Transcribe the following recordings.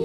Eh,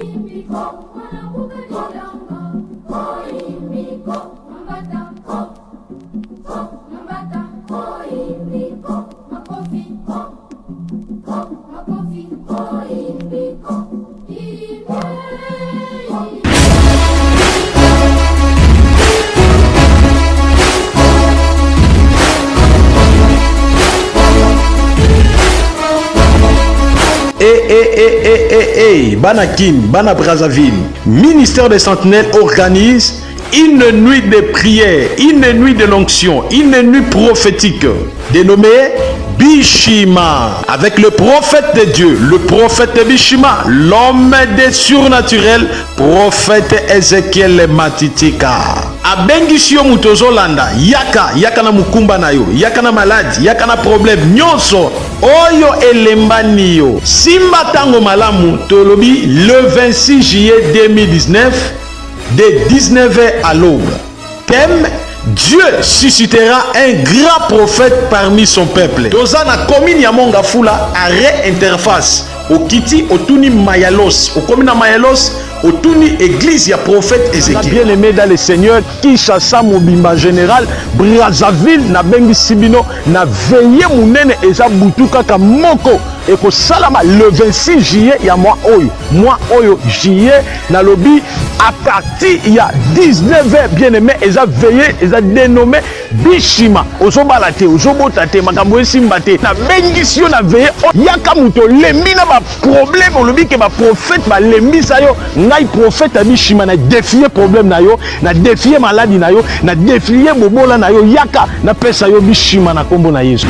eh, eh, eh, eh, eh, Bana Kin, Bana Brazzaville, Ministère des Sentinelles organise une nuit de prière, une nuit de l'onction, une nuit prophétique dénommée Bishima, avec le prophète de Dieu, le prophète Bishima, l'homme des surnaturels, prophète Ezekiel Matitika. Abengisi yo moto ozolanda, yaka, yaka na mokumba na yo, yaka na maladi, yaka na problème nyonso oyo elembani yo. Simba tango malamu, tolobi le 26 juillet 2019 de 19h à l'aube. Thème Dieu suscitera un grand prophète parmi son peuple. Toza na commune ya Mongafula, arrêt interface. Okiti otuni Mayalos, okomi na Mayalos, otuni église ya prophète Ézéchiel. Bien aimé dans le Seigneur, Kinshasa mobimba général, Brazzaville na bengisi bino na veillée munene eza butu kaka moko ekosalama le 26 juillet ya mois oyo. Mois oyo juillet nalobi à partir ya 19h bien aimé eza veillée eza dénommé Bishima. Ozobala te, ozobota te, makambo esimba te, nabengisi yo na veillée oyo. Yaka moto olembi na ba problème, olobi ke ba prophète balembisa yo. Ngai prophète ya Bishima na défier problème na yo, na défier maladi na yo, na défier bobola na yo. Yaka napesa yo Bishima na kombo na Yesu.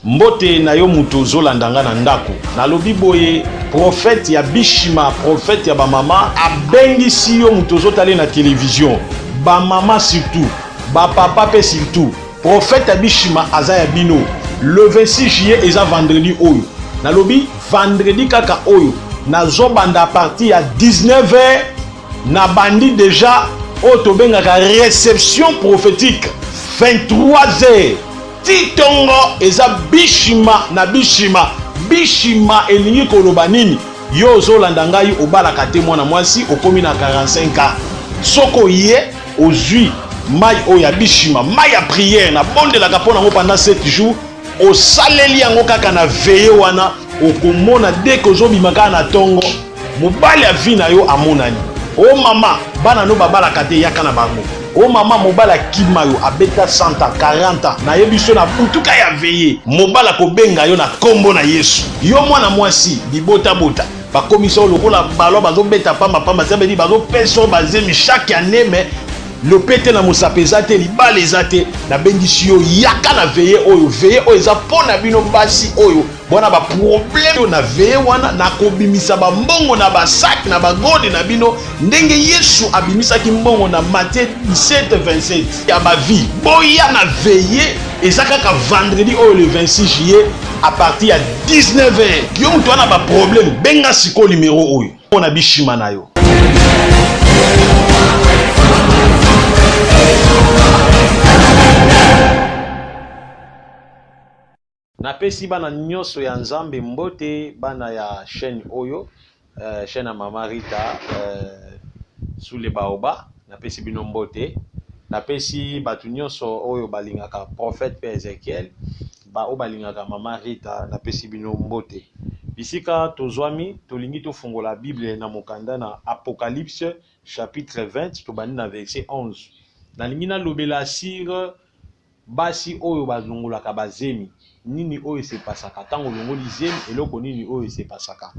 Mbote na yo moto ozolanda nga na ndako. Nalobi boye, prophète ya Bishima, prophète ya bamama, abengisi yo moto ozotale na television. Bamama surtout, bapapa pe surtout. Prophète ya Bishima aza ya bino. Le 26 juillet eza vendredi oyo. Nalobi vendredi kaka oyo. Nazobanda à partir ya 19h, nabandi deja oyo tobengaka réception prophétique 23h ti tongo eza Bishima na Bishima. Bishima elingi koloba nini? Yo ozolanda ngai obalaka te mwana mwasi okomi na 45 ans. Soko ye ozwi mai oyo ya Bishima, mai ya prière, nabondelaka mpo nango pendant 7 jours, osaleli yango kaka na veille wana, okomona dès que ozobima kaka na tongo, mobali ya vie na yo amonani. O mama, bana no babalaka te, yaka na bango. O mama, mobali akima yo, abeta 100 ans, 40 ans, nayebi so na butuka ya veille, mobali akobenga yo na kombo na Yesu. Yo mwana mwasi, libota bota, bakomisa yo lokola ballon bazobeta pamba pamba, ça veut dire bazopesa yo bazemi chaque année, mais lopete na mosapi eza te, libala eza te. Nabengisi yo, yaka na veille oyo. Veille oyo eza mpo na bino basi oyo bwana ba problème oyo. Na veille wana nakobimisa ba mbongo na ba sac na ba gode na bino, ndenge Yesu abimisaki mbongo na Matthieu 17 27 ya ba vie. Boya na veille, eza kaka vendredi oyo le 26 juillet à partir ya 19h. Yo moto wana ba problème, benga sikoyo numero oyo mpo na bishima na yo. Napesi bana nyonso ya Nzambe mbote, bana ya chaîne oyo, chaîne ya Mama Rita, sous le baobab. Napesi bino mbote. Napesi bato nyonso oyo balingaka prophète pe Ezekiel, ba oyo balingaka Mama Rita, napesi bino mbote. Bisika tozwami, tolingi tofungola Bible na mokanda na Apocalypse chapitre 20, tobandi na verset 11. Nalingi nalobela sur basi oyo balongolaka bazemi, nini oyo esepasaka ntango olongoli zemi, eloko nini oyo esepasaka.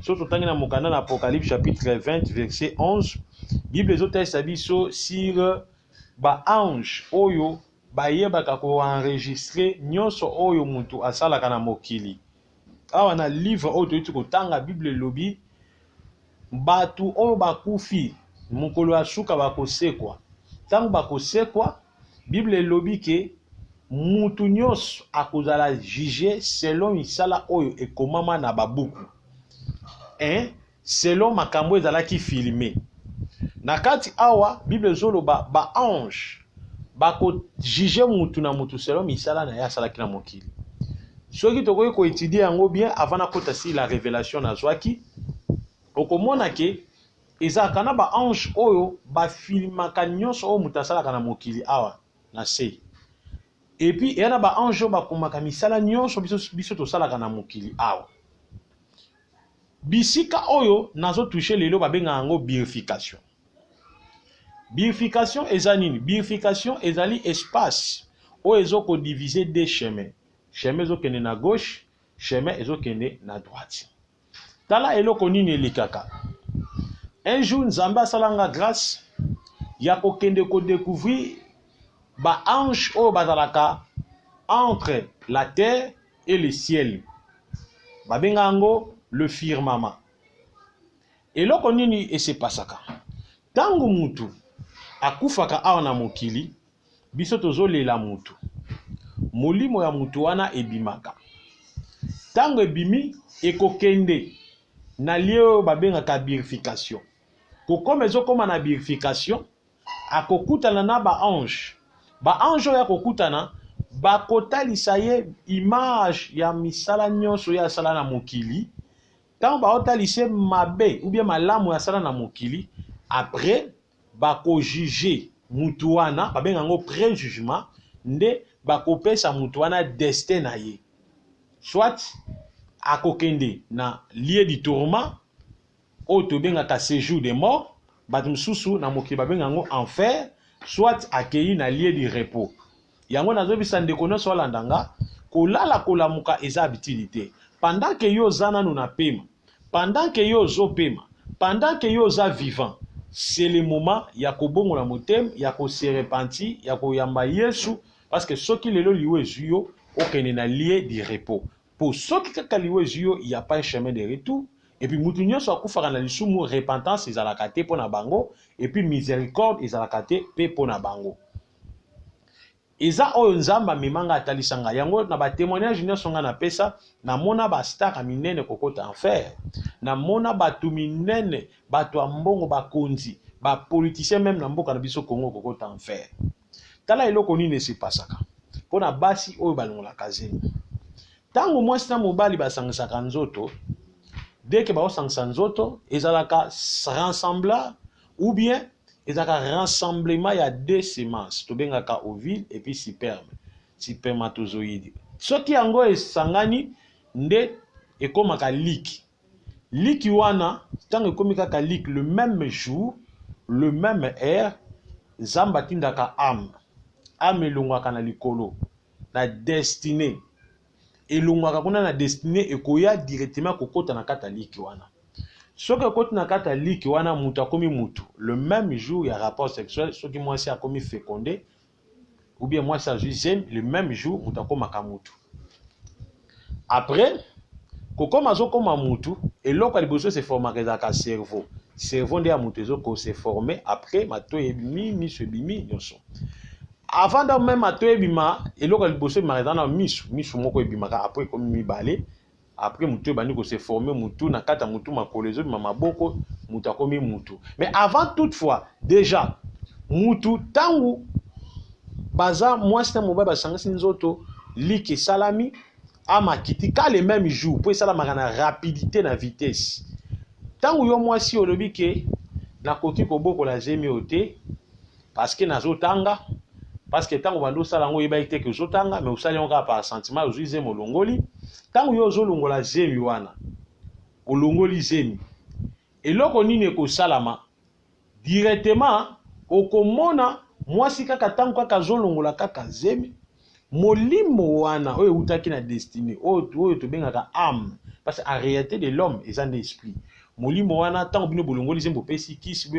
So totangi na mokanda na Apocalypse chapitre 20 verset 11, Bible ezotalisa biso sur ba ange oyo bayebaka ko enregistrer nyonso oyo mutu asalaka na mokili. Awa na livre oyo toyuti kotanga, Bible elobi bato oyo bakufi mokolo ya suka bakosekwa. Ntango bakosekwa, Bible elobi ke Mutu nyonso akozala juge selon misala oyo ekomama na ba buku hein, selon makambo ezalaki filme. Na kati awa Bible ezoloba ba anges bako juge mutu na mutu selon misala na ye asalaki na mokili. Soki tokoki ko etudier yango bien avant nakota si la revelation nazwaki, okomona ke ezalaka na ba anges oyo ba filmaka nyonso oyo mutu asalaka na mokili awa. na se. Et puis eya na ba anges oyo bakomaka misala nyonso biso, biso tosalaka na mokili awa. Bisika oyo nazo touche lelo babengaka yango birification. Birification eza nini? Birification ezali espace oyo ezo ko diviser deux chemins. Chemin ezokende na gauche, chemin ezokende na droite. Tala eloko nini elekaka. Un jour Nzambe asala nga grace ya kokende ko decouvrir ba anges oyo bazalaka entre la terre et le ciel. Babenga yango le firmament. Eloko nini esepasaka? Tango mutu akufaka awa na mokili, Biso tozo lela mutu. Molimo ya mutu wana ebimaka. Tango ebimi, ekokende na lieu oyo babengaka birification. Kokoma ezokoma na birification, akokutana na ba anges. Ba anges oyo akokutana, bakotalisa ye image ya misala nyonso ye asala na mokili. Tango baotalisa ye mabe ou bien malamu asala na mokili, après bako juger mutu wana, babenga yango prejugement, nde bakopesa mutu wana destin na ye. Soit akokende na lieu du tourment oyo tobengaka sejour de mort, bato mosusu na mokili babenga yango enfer, soit akeyi na lieu du repos. Yango nazobisa ndeko nyonso alanda nga, kolala kolamuka eza habitude te. Pendant que yo oza nanu na pema, Pendant que yo ozo pema, pendant que yo oza vivant, c'est le moment ya kobongola motema, ya ko se repentir, ya koyamba Yesu, parce que soki lelo liwa ezui yo, okende na lieu du repos. Po soki kaka liwa ezui yo, il ya pas un chemin de retour. Et puis mutu nionso akufaka na lisumu, repentance ezalaka te pona bango, et puis misericorde ezalaka te pe pona bango. Eza oyo Nzambe amema nga atalisa nga yango na ba temoignage nionso nga na pesa na mona ba star ya minene kokota enfer na mona batu minene batu ya mbongo ba konzi ba politiciens meme na mboka na biso Congo kokota enfer tala eloko nini ese pasaka pona basi oyo balongolaka zemi tango mwasi na mobali basangisaka nzoto dès que baosangisa nzoto ezalaka rassembla Ou bien ezalaka rassemblement ya deux semences tobengaka ovule et puis sperme, spermatozoïde. Soki yango esangani nde ekomaka liki. Liki wana ntango ekomi kaka liki le même jour, le même heure, Nzambe atindaka ame. Ame elongwaka na likolo na destinee. Elongwaka kuna na destinee ekoya directement kokota na kati ya liki wana. Soki ekoti na kati ya liki wana mutu akomi mutu le meme jour ya rapport sexuel soki mwasi akomi feconde ou bien mwasi azwi zemi le meme jour mutu akomaka mutu. Après kokoma azokoma mutu eloko ya liboso se formaka ezalaka cerveau. Cerveau nde ya mutu ezo ko se former après matoyi ebimi miso ebimi nyonso. Avant donc meme matoyi ebima eloko ya liboso ebimaka eza na miso, miso moko ebimaka après ekomi mibale. Après mutu ebandi ko se former mutu na kati ya mutu makolo ezobima maboko mutu akomi mutu mais avant toutefois dejà mutu tangu baza mwasi na mobali basangisi nzoto like esalami ama akiti ka le même jour po esalamaka na rapidité na vitesse tangu yo mwasi olobi ke nakoki kobokola zemi oyo te Parce que nazo tanga, parce que tango obandi osala yango oyebaki te que ozo tanga, mais osali yango kaka par sentiment, ozui zemi olongoli. Tango yo ozo longola zemi wana, olongoli zemi, eloko nini ekosalama? Directement okomona mwasi kaka tango kaka azolongola kaka zemi, molimo wana oyo ewutaki na destinee, oyo, oyo tobengaka ame, parce que en realite de l'homme eza nde esprit. Molimo wana tango bino bolongoli zemi, bopesi kisi,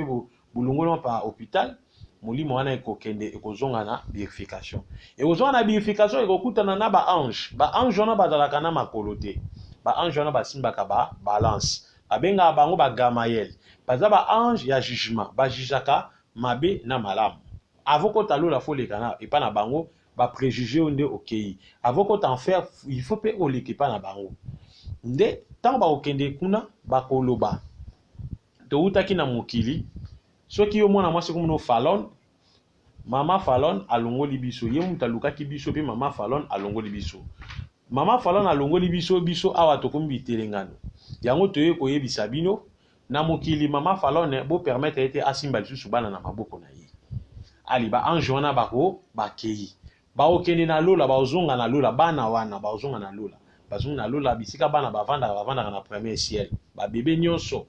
Bolongoli mapa ya hopital, molimo wana ekokende ekozonga na birification. Ekozonga na birification ekokutana na ba ange. Ba ange wana bazalaka na makolo te. Ba ange wana basimbaka ba balance. Babengaka bango ba Gamayel. Baza ba ange ya jugement. Ba jugeaka mabe na malamu. Avant okota lola faut oleka na epa na bango. Ba prejuge yo nde okeyi. Avant okota enfer il faut pe oleka epa na bango. Nde tango bakokende kuna bakoloba towutaki na mokili soki yo mwana mwasi okomi no falonne mama falonne alongoli biso ye mutu alukaki biso pe mama falonne alongoli biso. Mama falonne alongoli biso biso awa tokomi bitelengano. Yango toye koyebisa bino Na mokili mama falone bo permettre ye te asimba lisusu bana na maboko na ye. Ali ba ange wana bako bakeyi. Bakokende na lola bakozonga na lola bana wana bakozonga na lola. Bazongi na lola bisika bana bavandaka bavandaka na premier ciel. Ba bebe nionso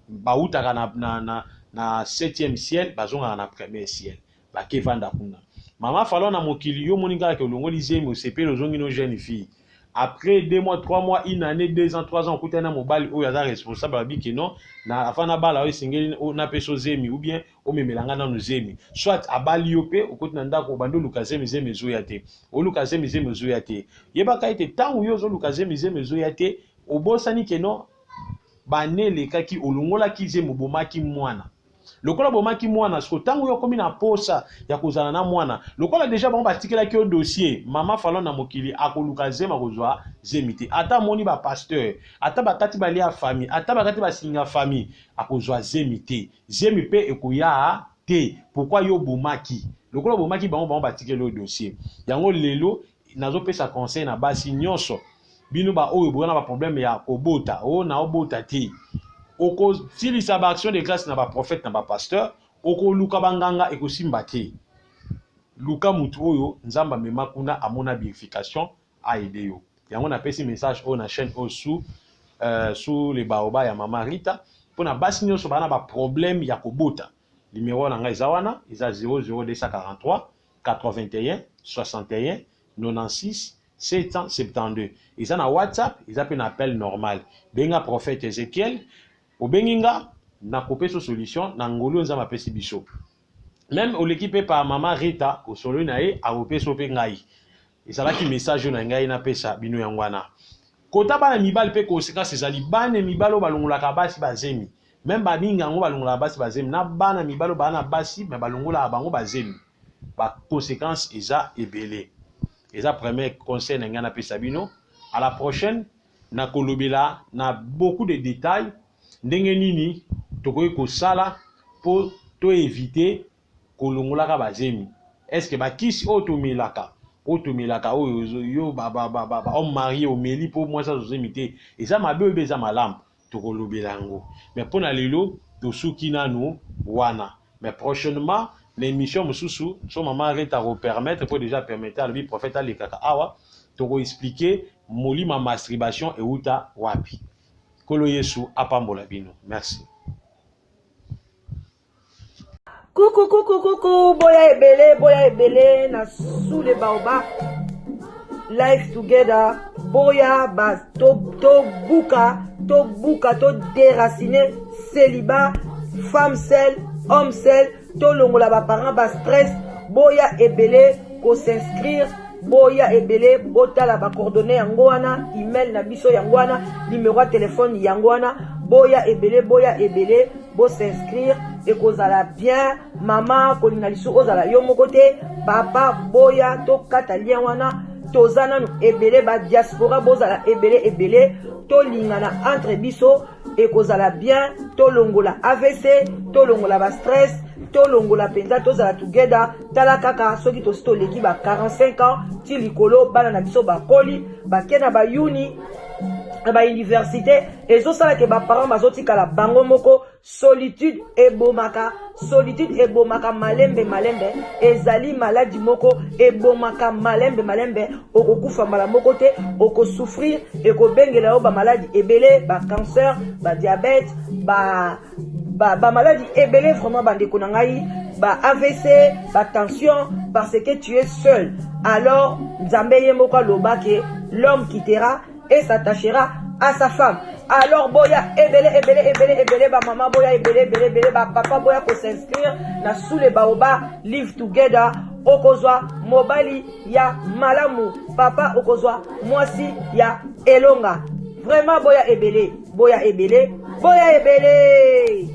bawutaka na na na na septième ciel bazongaka na premier ciel. Bake vanda kuna. Mama falone na mokili yo omoni kaka ke olongoli zemi osepeli ozongi no jeune fille. Après 2 mois, 3 mois, une année, 2 ans, 3 ans okutani na mobali oyo aza responsable alobi que non na avant nabala yo esengeli napesa yo zemi ou bien omemela nga nanu zemi. Soit abali yo pe okoti na ndako obandi oluka zemi zemi ezoya te. Oluka zemi zemi ezoya te. Yebaka ete tango yo ozoluka zemi zemi ezoya te obosani que non ba annees elekaki olongolaki zemi obomaki mwana. Lokola obomaki mwana siko tango yo okomi na posa ya kozala na mwana lokola deja bango batikelaki yo dossier mama falon na mokili akoluka zemi akozwa zemi te ata amoni ba pasteur ata bakati balia famille ata bakati basinga famille akozwa zemi te zemi pe ekoya te pourquoi yo obomaki lokola obomaki bango bango batikeli yo dossier yango lelo nazopesa conseil na basi nyonso bino ba oyo boza na ba problème ya kobota o na obota te okosilisa ba action de grâce na ba prophète na ba pasteur okoluka banganga ekosimba te luka mutu oyo nzambe amema kuna amona purification aide yo yango napesi message oyo na chaîne oyo sous euh, sous le baoba ya mama Rita mpona basi nyonso baa na ba problème ya kobota numero na ngai eza wana eza 00243 81 61 96 772 eza na whatsapp eza pe na appel normal benga prophète Ezekiel obengi nga nakopesa solution na ngolu nzambe apesi biso meme oleki pe pa mama Rita osololi na ye akopesa pe ngai ezalaki message oyo na ngai napesa bino yango wana kota bana mibali pe conséquence ezali bana mibali oyo balongolaka basi bazemi meme baninga yango balongolaka basi bazemi na bana mibali oyo baa na basi me balongolaka bango bazemi ba consequences eza ebele eza premier conseil na ngai napesa bino à la prochaine nakolobela na beaucoup de détails ndenge nini tokoki kosala mpo to éviter kolongolaka bazemi est ce que bakisi oyo tomelaka oyo tomelaka oyo yo ba, ba, ba, ba, ba homme marié omeli mpo mwasi azo zemi te eza mabe oyo eza malamu tokolobela yango mais mpo na lelo tosuki nanu wana mais prochainement na émission mosusu so mama Rita ako permettre mpo déjà permettre alobi prophète alekaka awa toko expliquer molimo ya masturbation euta wapi nkolo yesu apambola bino merci Coucou, coucou, coucou, boya ebele, boya ebele, na sous les baobabs, life together, boya, ba, to, to buka, to buka, to déraciner, célibat, femme seule, homme seul, to longola ba parents, ba stress, boya ebele, ko s'inscrire, boya ebele, botala ba coordonnées yango wana, email na biso yango wana, numéro ya téléphone yango wana, boya ebele, boya ebele, bo s'inscrire ekozala bien mama kolinga lisusu ozala yo moko te papa boya tokata lien wana toza nanu ebele ba diaspora bozala ebele ebele tolingana entre biso ekozala bien tolongola avc tolongola ba stress tolongola mpenza tozala together tala kaka soki tosi toleki ba 45 ans ti likolo bana na biso bakoli bake na bayuni na bauniversité ezosala ke baparent bazotikala bango moko solitude ebomaka solitude ebomaka malembe malembe ezali maladi moko ebomaka malembe malembe okokufa mbala moko te okosouffrir ekobengela yo bamaladi ebele bacancer badiabete ba bamaladi ba ebele vraiment bandeko na ngai ba avc ba tension parce que tu es seul alors nzambe ye moko aloba ke l'homme quittera et s'attachera à sa femme alors boya ebele ebele ebele ebele bamama boya ebele ebele ebele bapapa boya kos'inscrire na sous le baoba live together okozwa mobali ya malamu papa okozwa mwasi ya elonga vraiment boya ebele boya ebele boya ebele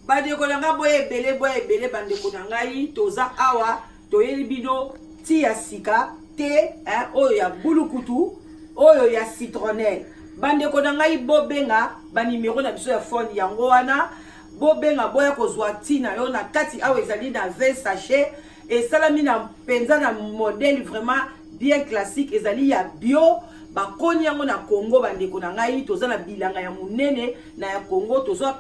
bandeko na ngai boya ebele boya ebele bandeko na ngai toza awa. Toyeli bino ti ya sika te hein, oyo ya bulukutu, oyo ya citronnelle. Bandeko na ngai, bobenga banimero na biso ya phone yango wana, bobenga boya kozwa ti na yo na kati awa. Ezali na 20 sachet, esalami na mpenza na modèle vraiment bien classique. Ezali ya bio, bakoni yango na Congo. Bandeko na ngai, toza na bilanga ya monene na ya Congo, toza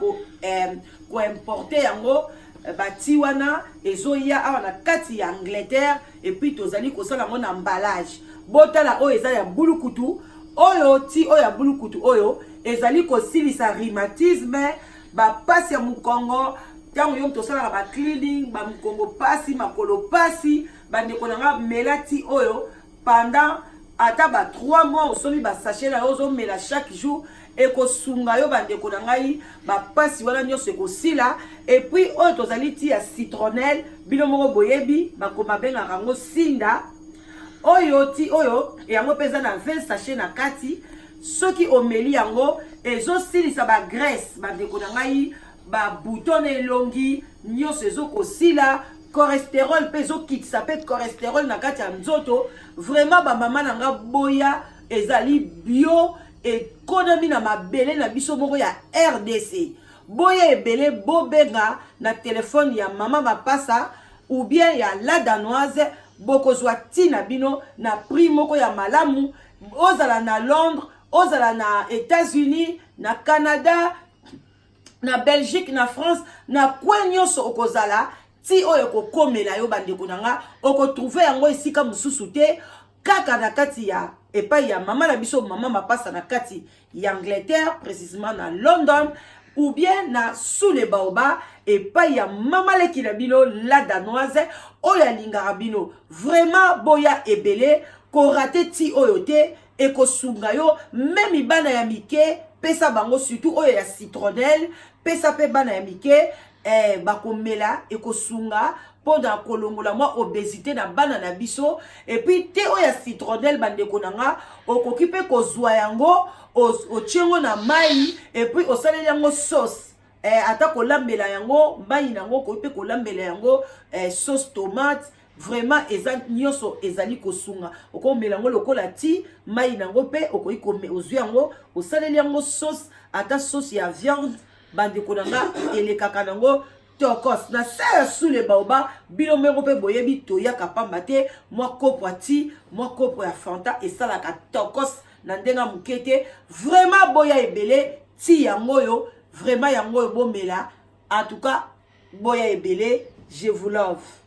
koimporter yango. Bati wana ezoya awa na kati ya Angleterre, et puis tozali kosala yango na emballage. Botala, oyo eza ya bulukutu. Oyo ti oyo ya bulukutu oyo ezali kosilisa rhumatisme, bapasi ya mokongo. Ntango yo moto osalaka bacleaning, bamokongo pasi, makolo pasi, bandeko na nga, mela ti oyo pendant ata ba 3 mois. Osomi basachet na yo, ozomela chaque jour, ekosunga yo. Bandeko na ngai, bapasi wana nyonso ekosila. Et puis oyo tozali ti ya citronnelle, bino moko boyebi, bakoma bengaka yango sinda. Oyo ti oyo yango mpe eza na 20 sachet na kati. Soki omeli yango, ezosilisa bagraisse. Bandeko na ngai, babouton na elongi nyonso ezokosila, cholestérol mpe ezokitisa mpe cholestérol na kati ya nzoto. Vraiment, bamama na nga, boya, ezali bio, ekonami na mabele na biso moko ya RDC. Boya ebele, bobenga na telefone ya Mama Mapasa ou bien ya La Danoise, bokozwa ntina bino na prix moko ya malamu. Ozala na Londres, ozala na États-Unis, na Canada, na Belgique, na France, na coin nyonso okozala, ti oyo ekokomela yo. Bandeko na nga, okotrouver yango esika mosusu te, kaka na kati ya epai ya mama na biso, Mama Mapasa, na kati ya Angleterre, précisément na London, ou bien na Sous le Baobab, epai ya mama leki na bino, La Danoise, oyo alingaka bino vraiment. Boya ebele, korater ti oyo te, ekosunga yo. Même bana ya mike, pesa bango, surtout oyo ya citronnelle, pesa mpe bana ya mike bakomela, ekosunga mpona kolongola mwa obésité na bana na biso. Et puis te oyo ya citronnelle, bandeko na nga, okoki mpe kozwa yango, otie yango na mai, et puis osaleli yango sauce. Ata kolambela yango mai nango, okoki mpe kolambela yango sauce tomate. Vraiment, eza nyonso ezali kosunga. Okomela yango lokola ti mai nango, mpe okoki ozwi yango, osaleli yango sauce, ata sauce ya viande. Bandeko na nga, elekaka nango tokos na sa ya Sous le Baobab. Bino moko mpe boyebi, toyaka pamba te. Mwa kopo ya ti, mwa kopo ya Fanta esalaka tokos na ndenge ya moke te. Vraiment, boya ebele, ti yango oyo, vraiment yango oyo bomela. En tout cas, boya ebele, je vous love.